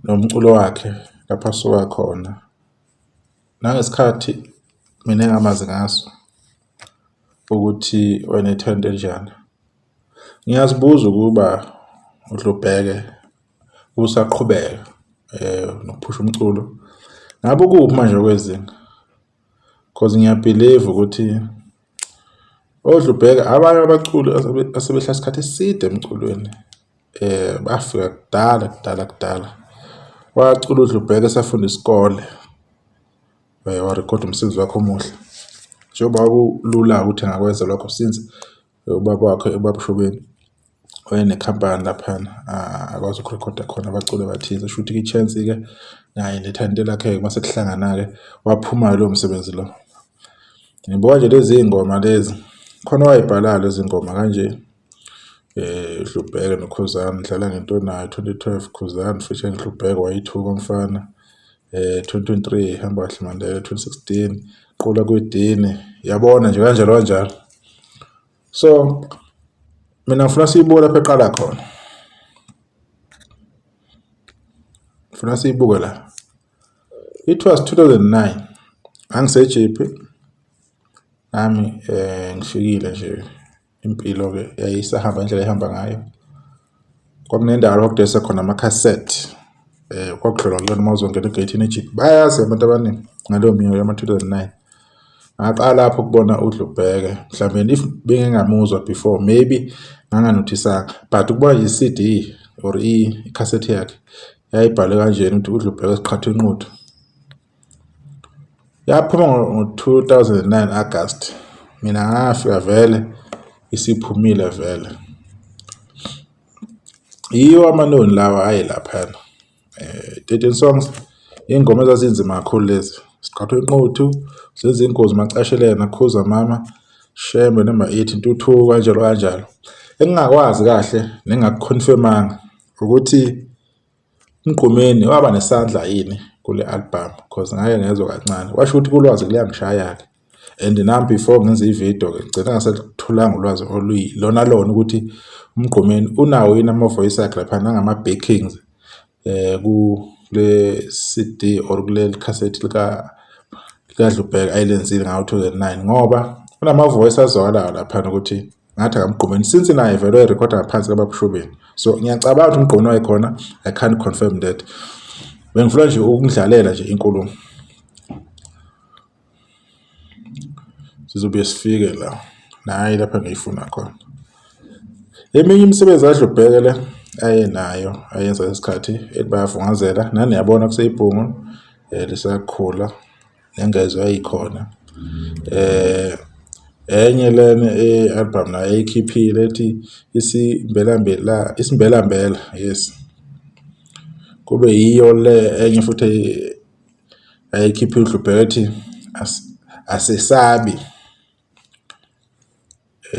Nomculo wakhe lapho asuka khona nangesikhathi mina engamazi ngaso ukuthi wayenethalente elinjani. Ngiyazibuza ukuba uDlubheke usaqhubeka nokuphusha umculo, ngabe ukuphi manje kwezinga? Cause ngiya-believe-a ukuthi oDlubheke abanye abaculi asebehlala isikhathi eside emculweni bafika kudala kudala kudala. Wacula uDlubheke esafunda isikole warekhoda umsebenzi wakhe omuhle. Njengoba kulula-ke ukuthi angakwenza lokho since ubaba wakhe ubaba uShobeni wayenekhampani laphayana akwazi ukurekhoda khona abaculi abathize. Shuthi-ke i-chance-ke naye nethalente lakhe-ke mase kuhlangana-ke waphuma-ke lowo msebenzi lo. Ngibuka nje lezi ngoma lezi khona owayibhalayo lezi ngoma kanje Dlubheke noKhuzani dlala ngento onayo 2012 Khuzani featuring Dlubheke wayithuka umfana 2023 hamba kahle Mandela 2016 qula kwedini yabona nje kanjalo kanjalo. So mina ngifuna siyibuke lapho eqala khona. Ngifuna siyibuke la. It was 2009 ngangiseJiphi nami ngifikile nje impilo-ke yayisahamba indlela ehamba ngayo. Kwakunendawo la kwakudayiswa khona amakhasethi kwakudlulwa kuyona uma uzongena egeyithini eJiphi. Bayazi abantu abaningi ngaleyo minyaka yama-2009. Ngaqala lapho ukubona uDlubheke mhlawumbe if bengingamuzwa before maybe nganganothisanga but ukubona nje i-C_D or ikhasethi yakhe yayibhalwe kanjena ukuthi uDlubheke siqhathwa inquthu. Yaphuma ngo-2009 August, mina ngafika vele isiphumile vele. Yiwo amanoni lawa aye laphayana 13 songs iy'ngoma ezazinzima kakhulu lezi. Siqhathwa inquthu, zenza ingozi macashelena, khuza mama, Shembe number 8, intuthuko kanjalo kanjalo. Engingakwazi kahle nengingaku-confirm-anga ukuthi uMgqumeni waba nesandla yini kule album cause ngake ngezwa kancane kwasho ukuthi kulwazi luyangishaya-ke and nami before ngenze ividiyo-ke ngigcina ngaselutholanga ulwazi oluyilona lona ukuthi uMgqumeni unawo yini ama-voice akhe lapha nangama-backings kule C_D or kuleli khasethi likaDlubheke ayelenzile ngawo-2009 ngoba kunama-voice azwakalayo laphana ukuthi ngathi akamgqumeni since naye vele wayerekhoda ngaphansi kaBaba so ngiyacabanga ukuthi uMgqumeni wayekhona. I can't confirm that. Bengifuna nje ukungidlalela nje inkulumo, sizobuye sifike la nayi lapha engiyifuna khona. Eminye imisebenzi kaDlubheke le ayenayo ayenza ngesikhathi ethi bayavungazela nani niyabona kuseyibhungu lisakhula nengezwe yayikhona. Enye lena e-album nayo ayikhiphile ethi isimbelambela, isimbelambela yes, kube yiyo le enye futhi ayikhiphile uDlubheke ethi asesabi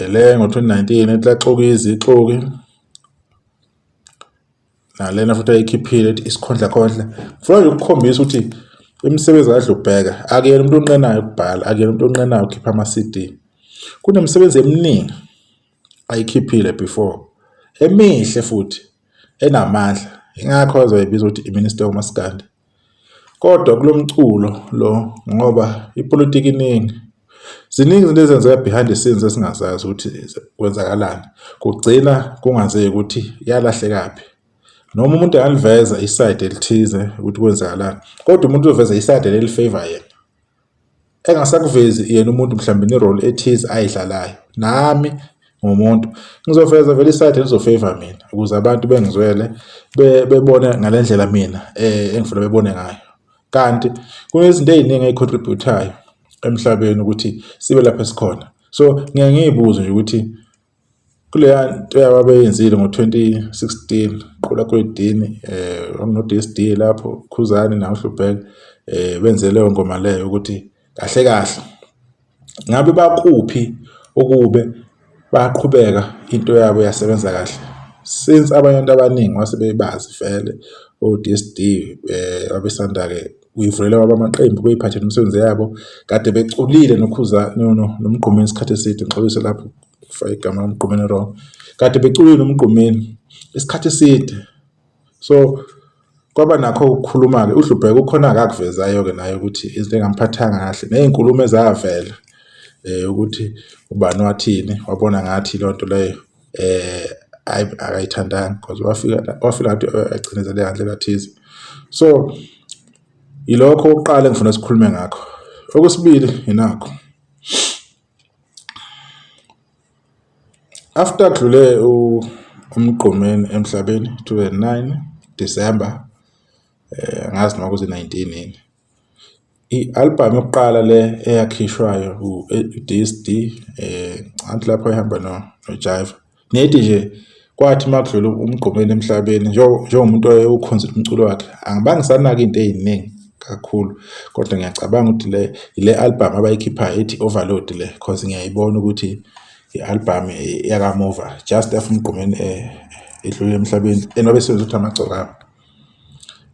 le ngo-2019 ethi laxoka izixoki nalena futhi ayikhiphile ethi isikhondlakhondla. Ngifuna nje ukukhombisa ukuthi imisebenzi kaDlubheka akuyena umuntu onqenayo ukubhala, akuyena umuntu onqenayo ukukhipha ama-C_D. Kunemisebenzi eminingi ayikhiphile before emihle futhi enamandla, ingakho azoyibiza ukuthi i-minister womaskandi. Kodwa kulo mculo lo ngoba ipolitiki iningi, ziningi izinto ezenzeka behind the scenes esingazazi ukuthi kwenzakalani, kugcina kungazeki ukuthi yalahlekaphi. Noma umuntu angaliveza i-side elithize ukuthi kwenzakalani, kodwa umuntu uzoveza i-side leli favor yena, engasakuvezi yena umuntu mhlawumbe ne-role ethize ayidlalayo. Nami ngumuntu ngizoveza vele i-side elizo-favor mina ukuze abantu bengizwele bebone ngale ndlela mina engifuna bebone ngayo. Kanti kunezinto ey'ningi ey'contribute-ayo emhlabeni ukuthi sibe lapho esikhona. So ngiye ngiy'buze nje ukuthi kuleya nto yabo abeyenzile ngo-2016 qula kwedini kwakuno-D_S_D lapho Khuzani nawo Dlubheke benze leyo ngoma leyo ukuthi kahle kahle ngabe bakuphi ukube baqhubeka into yabo yasebenza kahle since abanye abantu abaningi wase bebazi vele o-D_S_D babesanda-ke kuyivulela kwabo amaqembu beyiphathele imisebenzi yabo kade beculile noKhuzani noMgqumeni isikhathi eside. Ngixolise lapho ngifake igama kaMgqumeni wrong, kade beculile noMgqumeni isikhathi eside. So Kwaba nakho ukukhuluma-ke uDlubheke kukhona akakuvezayo-ke naye ukuthi izinto engamphathanga kahle ney'nkulumo ezavela ukuthi ubani wathini wabona ngathi leyo nto leyo hhayi akayithandanga cause wafika wafika ngathi agcinezeleka ngandlela thize. So yilokho okokuqala engifuna sikhulume ngakho. Okwesibili yinakhu. After kudlule uMgqumeni emhlabeni 2009 December angazi noma kuze 19 yini. I-album yokuqala le eyakhishwayo u-D_S_D angithi lapho ehamba noJaiva. Nedi nje kwathi uma kudlula uMgqumeni emhlabeni njengomuntu owayewukhonzile umculo wakhe angibange ngisanaka iy'nto ey'ningi kakhulu kodwa ngiyacabanga ukuthi le ile album abayikhiphayo ethi Overload le cause ngiyayibona ukuthi i-album yakamuva just after uMgqumeni edlulile emhlabeni and wabe esebenzisa ukuthi amagcokama.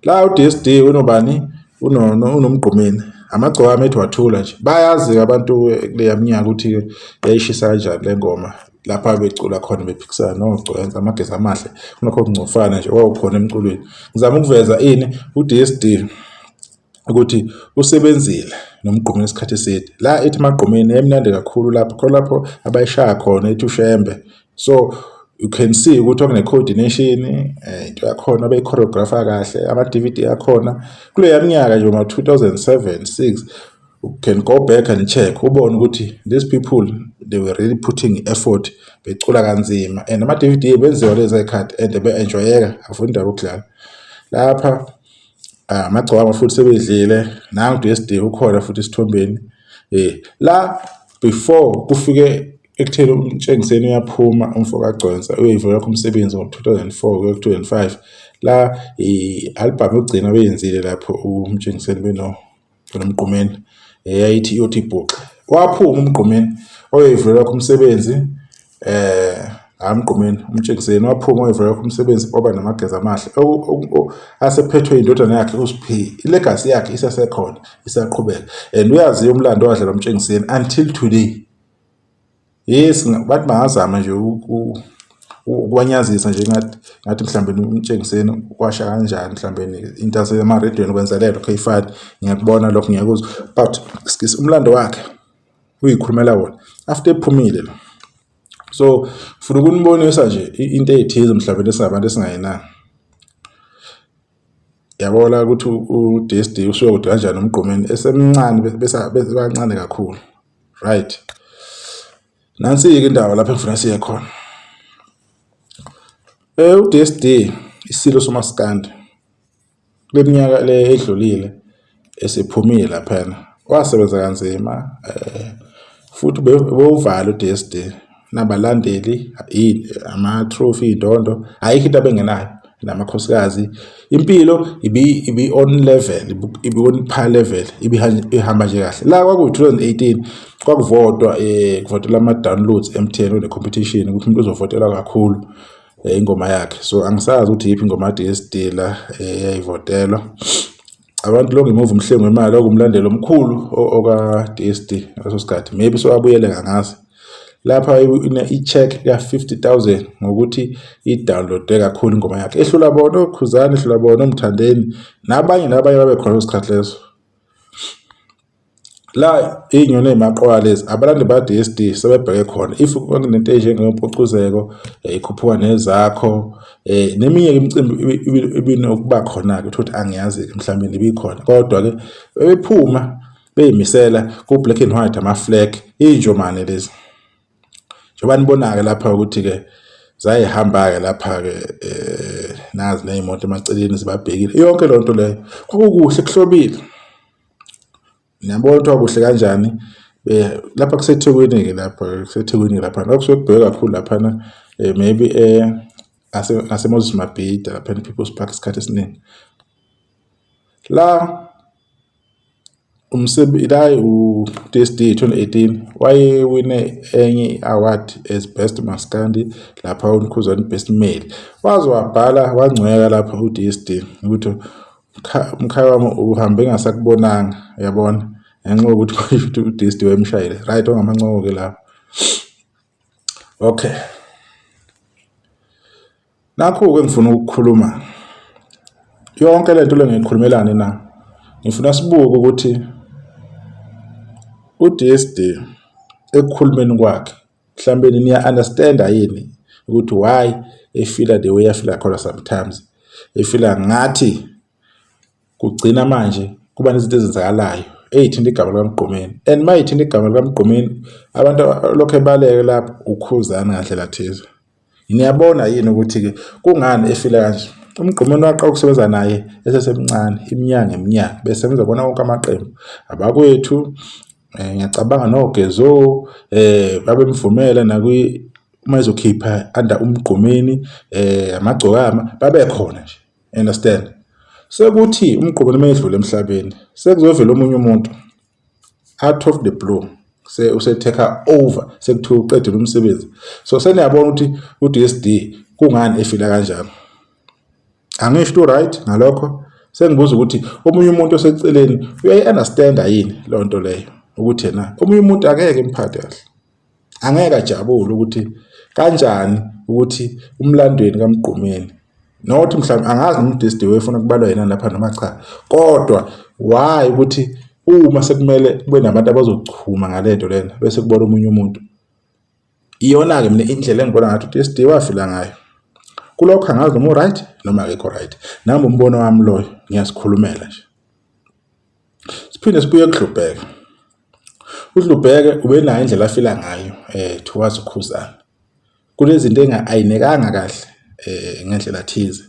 La u-D_S_D unobani unoMgqumeni amagcokama ethi wathula nje bayazi-ke abantu kuleya minyaka ukuthi yayishisa kanjani le ngoma lapha becula khona bephikisana nogcwensa amageza amahle kunakho kungcofana nje wawukhona emculweni ngizama ukuveza ini u-D_S_D ukuthi usebenzile noMgqumeni isikhathi eside la ethi Magqumeni yayimnandi kakhulu lapho khona lapho abayishaya khona ethi uShembe so you can see ukuthi kwakune-coordination into yakhona beyi-choreographer kahle ama-D_V_D akhona kuleya minyaka nje ma-2007 6 you can go back and check ubone ukuthi these people they were really putting effort becula kanzima and ama-D_V_D benziwa lezi y'khathi and be-enjoyeka afuna indaba yokudlala lapha amagcokama futhi sebedlile nangu D_S_D ukhona futhi esithombeni la before kufike ekutheni uMtshengiseni uyaphuma umfo kaGcwensa uyoyivulela wakho umsebenzi ngo-2004 kuya ku-2005 la i-album yokugcina beyenzile lapho uMtshengiseni benoMgqumeni yayithi iyothi bhuxe waphuma uMgqumeni oyoyivulela wakho umsebenzi hhayi uMgqumeni uMtshengiseni waphuma wayovulela wakho umsebenzi waba namageza amahle asephethwe indodana yakhe uSiphi i-legacy yakhe isesekhona isaqhubeka and uyaziwa umlando wadlalwa uMtshengiseni until today. Yes, bathi bangazama nje ukuwanyazisa nje ngathi ngathi mhlawumbe uMtshengiseni kwasha kanjani mhlawumbe into yasemarediweni kwenzelela okay fine ngiyakubona lokho ngiyakuzwa but umlando wakhe uyikhulumela wona after ephumile lo so funa ukunibonisa nje into ey'thize mhlawumbe esingabantu esingayinaki yabona ukuthi u-D_S_D usuke kude kanjani uMgqumeni esemncane bebancane kakhulu right nansi-ke indawo lapho engifuna siye khona u-D_S_D isilo somaskandi kule minyaka le edlulile esephumile laphana wasebenza kanzima futhi bewuvala u-D_S_D nabalandeli ama-trophy iy'ndondo ayikho into abengenayo namakhosikazi impilo ibi on level ibi on par level ibihamba nje kahle la kwaku-2018 kwakuvotwa kuvotelwa ama-downloads M_T_N kune-competition ukuthi umuntu uzovotelwa kakhulu ingoma yakhe so angisazi ukuthi iyiphi ingoma ka-D_S_D la eyayivotelwa abantu lo ngemuva umhlengi wemali okumlandeli omkhulu oka-D_S_D ngaleso sikhathi maybe sewabuyele angazi lapha i-check ka-50,000 ngokuthi i-download kakhulu ingoma yakhe ehlula bona oKhuzani ehlula bona oMthandeni nabanye nabanye babekhona leso leso la iy'nyoni ey'maqoka lezi abalandeli ba-D_S_D sebebheke khona if kunento enjengempucuzeko ikhuphuka nezakho neminye imicimbi ibinokuba khona-ke uthole ukuthi angiyazi-ke mhlawumbe ibikhona kodwa-ke bebephuma beyimisela ku-black and white ama-flag iy'njomane lezi njengoba nibona-ke lapha ukuthi-ke zayihamba-ke lapha-ke nazi ney'moto emaceleni zibabhekile yonke leyo nto leyo kwakukuhle kuhlobile niyabona ukuthi kwakuhle kanjani lapha kuseThekwini-ke lapha kuseThekwini lapha kwakusuke kubhekwe kakhulu laphana maybe ngase-Moses Mabhida laphana e-People's Park isikhathi esiningi la la u-D_S_D 2018 wayewine enye i-award as best maskandi lapha uNkhuzani best male waze wabhala wangcweka lapha u-D_S_D ukuthi umkhaya wami uhambe engasakubonanga uyabona ngenxa yokuthi ukuthi u-D_S_D wayemshayile right ongamancoko-ke lapho okay nakhu-ke ngifuna ukukhuluma Yonke lento le ngiyikhulumelani na? Ngifuna sibuke ukuthi uDSD ekukhulumeni kwakhe mhlawumbe niya-understand-a yini ukuthi why efila the way afila khona sometimes, efila ngathi kugcina manje kuba nezinto ezenzakalayo ey'thinta igama likaMgqumeni and uma y'thinta igama likaMgqumeni abantu lokhu ebaleke lapho uKhuzani ngandlela thize. Niyabona yini ukuthi-ke kungani efile kanje? UMgqumeni waqala ukusebenza naye esesemncane iminyaka ngeminyaka besebenza kona wonke amaqembu abakwethu ngiyacabanga noGezo babemvumela nakwi uma ezokhipha under uMgqumeni amagcokama babekhona nje, understand? Sekuthi uMgqumeni uma edlula emhlabeni sekuzovela omunye umuntu out of the blue se use-take over, sekuthiwa uqedile umsebenzi. So seniyabona ukuthi u-DSD kungani efila kanjalo. Angisho ukuthi u-right ngalokho, sengibuza ukuthi omunye umuntu oseceleni uyayi-understand-a yini leyo nto leyo ukuthi yena omunye umuntu angeke imphathe kahle, angeke ajabule ukuthi kanjani ukuthi umlandweni kaMgqumeni not mhlawumbe angazi noma uDSD wayefuna kubalwa yena lapha noma cha, kodwa why ukuthi uma sekumele kube nabantu abazochuma ngale nto lena bese kubona omunye umuntu. Iyona-ke mina indlela engibona ngathi uDSD wafila ngayo kulokho. Angazi noma u-right noma akekho right, nami umbono wami loyo, ngiyasikhulumela nje. Siphinde sibuye kuDlubheke. UDlubheke ubenayo indlela afila ngayo towards uKhuzani, kunezinto enga-ayinekanga kahle ngendlela thize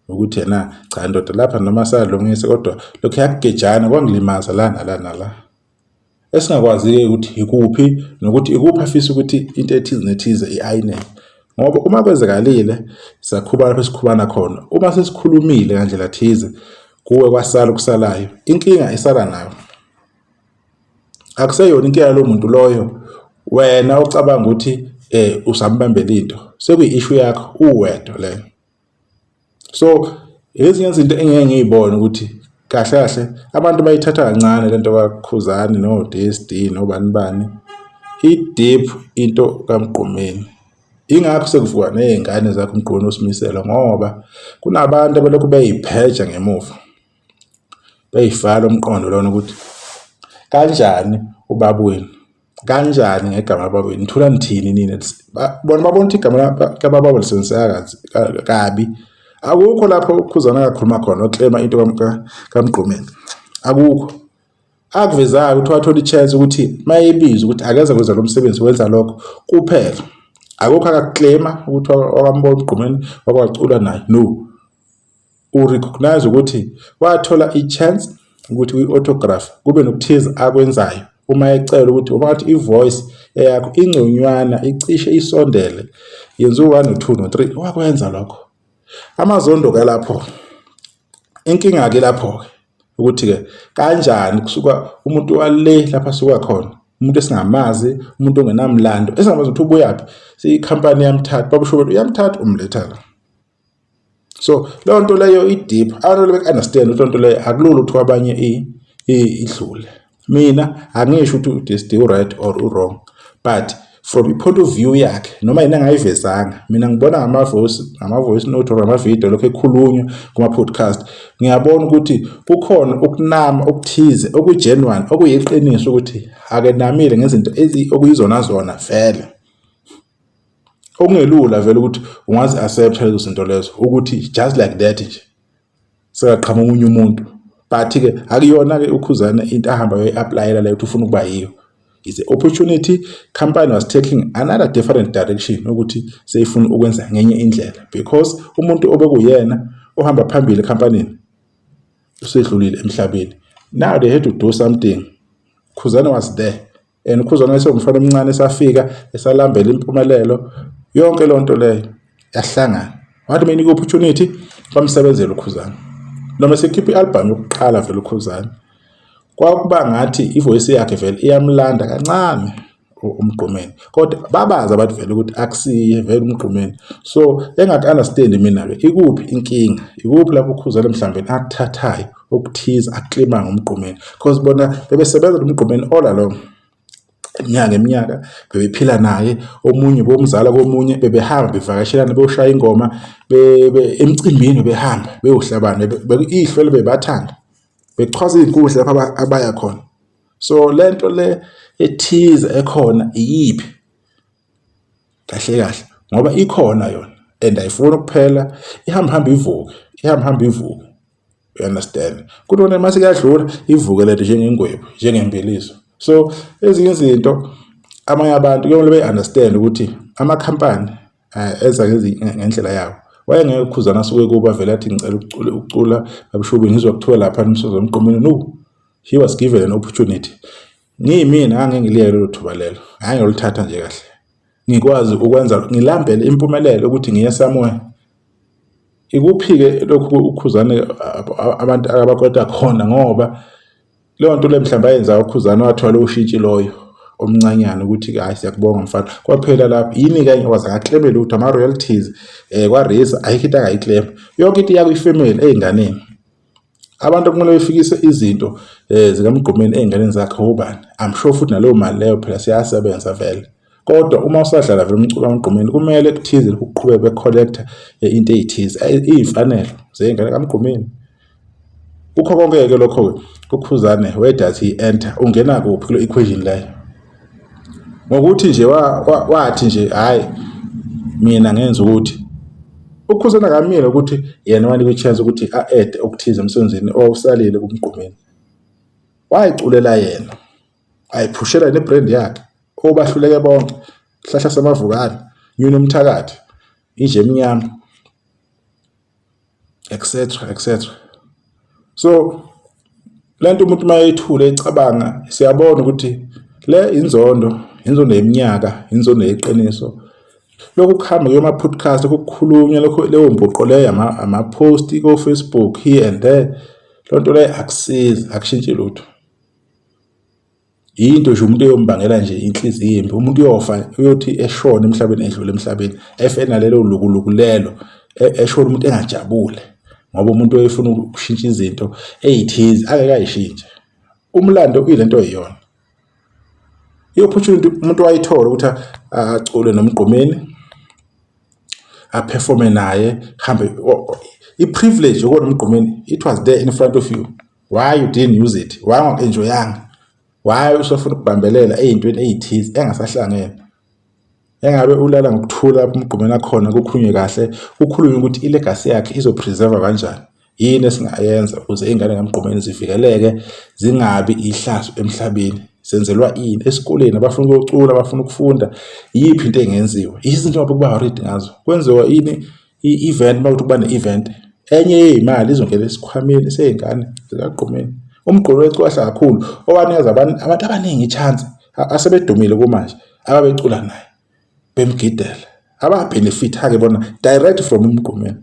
ukuthi yena cha ndoda lapha noma salungise kodwa lokhu yakugejana kwangilimaza la nala nala, esingakwazi-ke ukuthi ikuphi nokuthi ikuphi afisa ukuthi into ethize nethize i-ayineke, ngoba uma kwenzekalile sakhubana lapho esikhubana khona, uma sesikhulumile ngandlela thize kuwe kwasala okusalayo, inkinga isala nawe, akuseyona inkinga yalowo muntu loyo wena ocabanga ukuthi usambambela into, sekuyi-issue yakho uwedwa leyo. So ezinye izinto engeke ngiyibone ukuthi kahle kahle abantu bayithatha kancane lento kaKhuzani no-DSD nobani bani, i-deep into kaMgqumeni. Ingakho sekuvuka ney'ngane zakhe uMgqumeni uSimiselo, ngoba kunabantu abalokhu beyipheja ngemuva beyifaka umqondo lona ukuthi kanjani ubaba wenu, kanjani ngegama lababa wenu, nithula nithini nina? Bona babona ukuthi igama lababa lisebenziseka kabi. Akukho lapho uKhuzani akakhuluma khona oklema into kaMgqumeni, akukho akuvezayo ukuthi wathola i-chance ukuthi mayebizwa ukuthi akeze kwenza lo msebenzi wenza lokho kuphela. Akukho akakuklema ukuthi wakambona uMgqumeni wakwacula naye, no, u-recognize ukuthi wathola i-chance ukuthi kwi-autograph kube nokuthize akwenzayo uma ecela ukuthi uma ngathi i-voice eyakho ingconywana icishe isondele yenza u-1 no-2 no-3, wakwenza lokho. Amazondo ke lapho, inkinga-ke lapho-ke ukuthi-ke kanjani kusuka umuntu wale lapha asuka khona, umuntu esingamazi, umuntu ongenamlando esingamazi ukuthi ubuyaphi, siyikhampani yamthatha, babusho uyamthatha umletha la. So leyo nto leyo i-deep, abantu beku-understand ukuthi leyo nto leyo akulula ukuthi kwabanye idlule. Mina angisho ukuthi u-DSD u-right or u-wrong, but from i-point of view yakhe noma yena engayivezanga, mina ngibona ngama-voice note or ama-video lokhu ekhulunywa kuma-podcast, ngiyabona ukuthi kukhona ukunama okuthize oku-genuine okuyiqiniso ukuthi akenamile ngezinto okuyizona zona vele, okungelula vele ukuthi ungazi-accept lezo zinto lezo ukuthi just like that nje sekaqhamuka omunye umuntu. But-ke akuyona-ke uKhuzani into ahamba ayoyi-apply-ela leyo ukuthi ufuna ukuba yiyo, is a opportunity, company was taking another different direction ukuthi seyifuna ukwenza ngenye indlela because umuntu obekuyena ohamba phambili ekhampanini usedlulile emhlabeni. Now they had to do something. Khuzani was there and uKhuzani wayesewumfana omncane esafika esalambela impumelelo, yonke leyo nto leyo yahlangana. Wathi uma opportunity bamsebenzela uKhuzani, noma sekhipha i-album yokuqala vele uKhuzani kwakuba ngathi i-voice yakhe vele iyamlanda kancane uMgqumeni, kodwa babazi abantu vele ukuthi akusiye vele uMgqumeni. So engaku-understand mina-ke ikuphi inkinga, ikuphi lapho uKhuzani mhlawumbe akuthathayo okuthize akuklima ngoMgqumeni, because bona bebesebenza noMgqumeni all along. Iminyaka ngeminyaka bebephila naye, omunye bomzala komunye, bebehamba bevakashelana beyoshaya ingoma emcimbini, behamba beyohlabana, ihlwele bebathanda, bechwaza iy'nkundla lapho abaya khona. So le nto le ethize ekhona iyiphi kahle kahle? Ngoba ikhona yona and ayifuni ukuphela, ihamba hamba ivuke, ihamba hamba ivuke, you understand? Kunona mase kuyadlula, ivuke lento njengengwebu, njengembiliso. So ezinye izinto amanye abantu kuyomele be-understand ukuthi amakhampani eza ngendlela yawo. Wayengeke uKhuzani asuke kuba vele athi ngicela ukucula, ukucula babushubini, ngizwa kuthiwa lapha umsebenzi womqomini. No, he was given an opportunity. Ngiyimina angeke ngiliyeke lelo thuba lelo, ngeke ngilithatha nje kahle, ngikwazi ukwenza, ngilambele impumelelo ukuthi ngiye somewhere. Ikuphi-ke lokhu uKhuzani abantu abakweta khona? Ngoba leyo nto le mhlawumbe ayenza uKhuzani, wathola ushintshi loyo omncanyana ukuthi hhayi, siyakubonga mfana, kwaphela lapho. Yini-ke enye waze aka-claim-e lutho, ama-royalties kwa-RiSA, ayikho into angayi-claim-a. Yonke into iya kwi-family, ey'nganeni. Abantu okumele befikise izinto zikaMgqumeni ey'nganeni zakhe obani? I'm sure futhi naleyo mali leyo phela siyasebenza vele, kodwa uma usadlala vele umculo kaMgqumeni, kumele kuthize ukuqhubeka be-collect-a into ey'thize iy'mfanelo zey'ngane kaMgqumeni. Kukho konke-ke lokho-ke, uKhuzane, where does he enter? Ungena kuphi kule equation leyo? Ngokuthi nje wathi nje hhayi, mina ngenza ukuthi uKhuzani akamile ukuthi yena wanikwa i-chance ukuthi a-add okuthize emsebenzini owawusalile kuMgqumeni. Wayiculela yena, ayiphushela ne-brand yakhe, obahluleke bonke, Sihlahla Samavukane, Nyoni Umthakathi, Inja Emnyama, etc etc. So lento umuntu mayethule ecabanga, siyabona ukuthi le inzondo, inzondo yeminyaka, inzondo yeqiniso. Lokhu kuhamba kuyoma podcast, ukukhulunywa lokho, leyo mbuqo leyo, ama-post ko Facebook here and there, lonto leyo akusizi, akushintshi lutho. Yinto nje umuntu eyombangela nje inhliziyo embi. Umuntu uyofa, uyothi eshona emhlabeni, edlule emhlabeni, efe nalelo lukuluku lelo, eshona umuntu engajabule, ngoba umuntu oyefuna ukushintsha izinto ey'thize angeke ayishintshe. Umlando uyilento eyiyona. I-opportunity umuntu wayithola ukuthi acule noMgqumeni, a-perform-e naye, hambe, i-privilege yokubona uMgqumeni, it was there in front of you. Why you didn't use it? Why ungaku-enjoy-anga? Why usafuna ukubambelela ey'ntweni ey'thize engasahlangene? Engabe ulala ngokuthula lapho uMgqumeni akhona, kukhulunywe kahle, kukhulunywe ukuthi i-legacy yakhe izo-preserve kanjani, yini esingayenza ukuze iy'ngane kaMgqumeni zivikeleke, zingabi ihlazo emhlabeni, senzelwa ini esikoleni, abafuna ukuyocula, abafuna ukufunda, iyiphi into engenziwa, izinto ngabe kuba worried ngazo, kwenziwa ini i-event. Uma kuthi kuba ne-event, enye yey'mali izongena esikhwameni sey'ngane zikaGqumeni. Umgqumeni wecwasa kakhulu, owanikeza abantu abaningi i-chance asebedumile kumanje, ababecula naye bemgidela, aba-benefit-a-ke bona direct from uMgqumeni.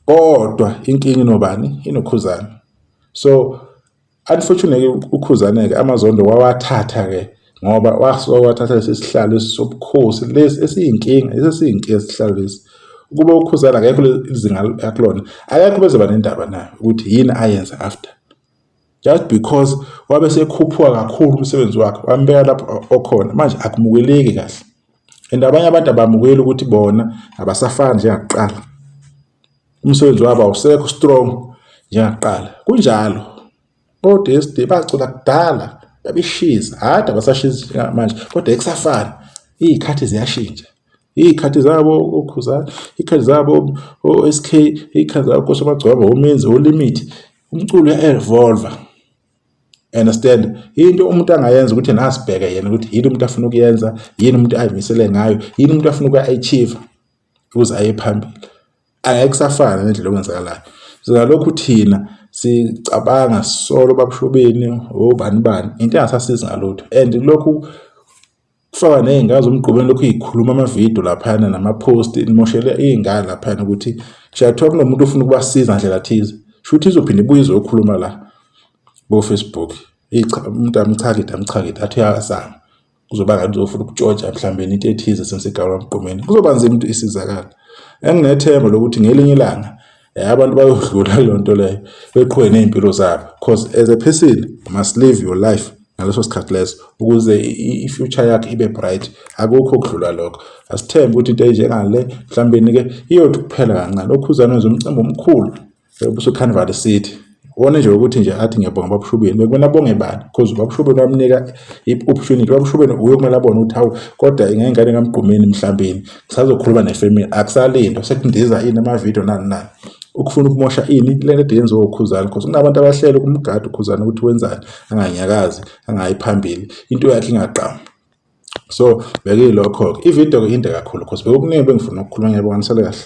Kodwa inkinga inobani? InoKhuzani. So unfortunately uKhuzane-ke amazondo wawathatha-ke, ngoba wasuka wathatha lesi sihlalo sobukhosi lesi esiyinkinga, lesi esiyinkinga isihlalo lesi. Ukuba uKhuzani akekho izinga akulona, akekho bezoba nendaba naye ukuthi yini ayenza after, just because wabe sekhuphuka kakhulu umsebenzi wakhe, wambeka lapho okhona manje, akumukeleki kahle. And abanye abantu abamukeli ukuthi bona abasafani njengakuqala, umsebenzi wabo awusekho strong njengakuqala. Kunjalo, o-DSD bacula kudala, babeshiza, hhayi abasashizi manje, kodwa ekusafani. Iy'khathi ziyashintsha, iy'khathi zabo oKhuzani, iy'khathi zabo o-SK, iy'khathi zabo Nkosi Amagcwaba, oMenzi, oLimit, umculo uya-evolve, understand? Into umuntu angayenza ukuthi nasibheke yena ukuthi yini umuntu afuna ukuyenza, yini umuntu ayimisele ngayo, yini umuntu afuna ukuyi-achieve ukuze aye phambili. Angeke kusafana nendlela okwenzakalayo. Singalokhu thina sicabanga sisolo babushobeni obani bani, into engasasizi ngalutho. And lokhu kufaka ney'ngane zomgqumeni, lokhu y'khuluma amavidiyo laphayana nama-post, nimoshele iy'ngane laphayana, ukuthi siyathiwa kunomuntu ofuna ukubasiza ngandlela thize, shuthi izophinde ibuye izokhuluma la ko-Facebook. Umuntu amchakide, amchakide, athi uyazama, kuzoba ngathi uzofuna ukutshontsha mhlawumbe into ethize sensigaba emgqomeni, kuzoba nzima ukuthi isizakale. Enginethemba lokuthi ngelinye ilanga abantu bayodlula leyo nto leyo, beqhubeke ney'mpilo zabo, because as a person you must live your life. Ngaleso sikhathi leso ukuze i-future yakhe ibe bright. Akukho okudlula lokho. Asithembe ukuthi into enjengale mhlawumbe-ke iyothi kuphela kancane. Okhuzane wenza umcimbi omkhulu obuseCarnival City. Wona nje ukuthi nje athi ngiyabonga baba Shubeni, bekumele abonge bani? Because ubaba Shubeni wamnika i-opportunity. Ubaba Shubeni uye okumele abone ukuthi hawu, kodwa ingengane kaMgqumeni mhlawumbe ngisazokhuluma nefamily, akusalindwa sekundiza ini amavidiyo nani nani. Ukufuna ukumosha ini le nto yenziwa uKhuzani, because kunabantu abahlele ukumgada uKhuzani ukuthi wenzani, anganyakazi, angayi phambili, into yakhe ingagqami. So bekuyilokho-ke. Ividiyo-ke inde kakhulu because bekukuningi bengifuna ukukhuluma. Ngiyabonga, nisale kahle.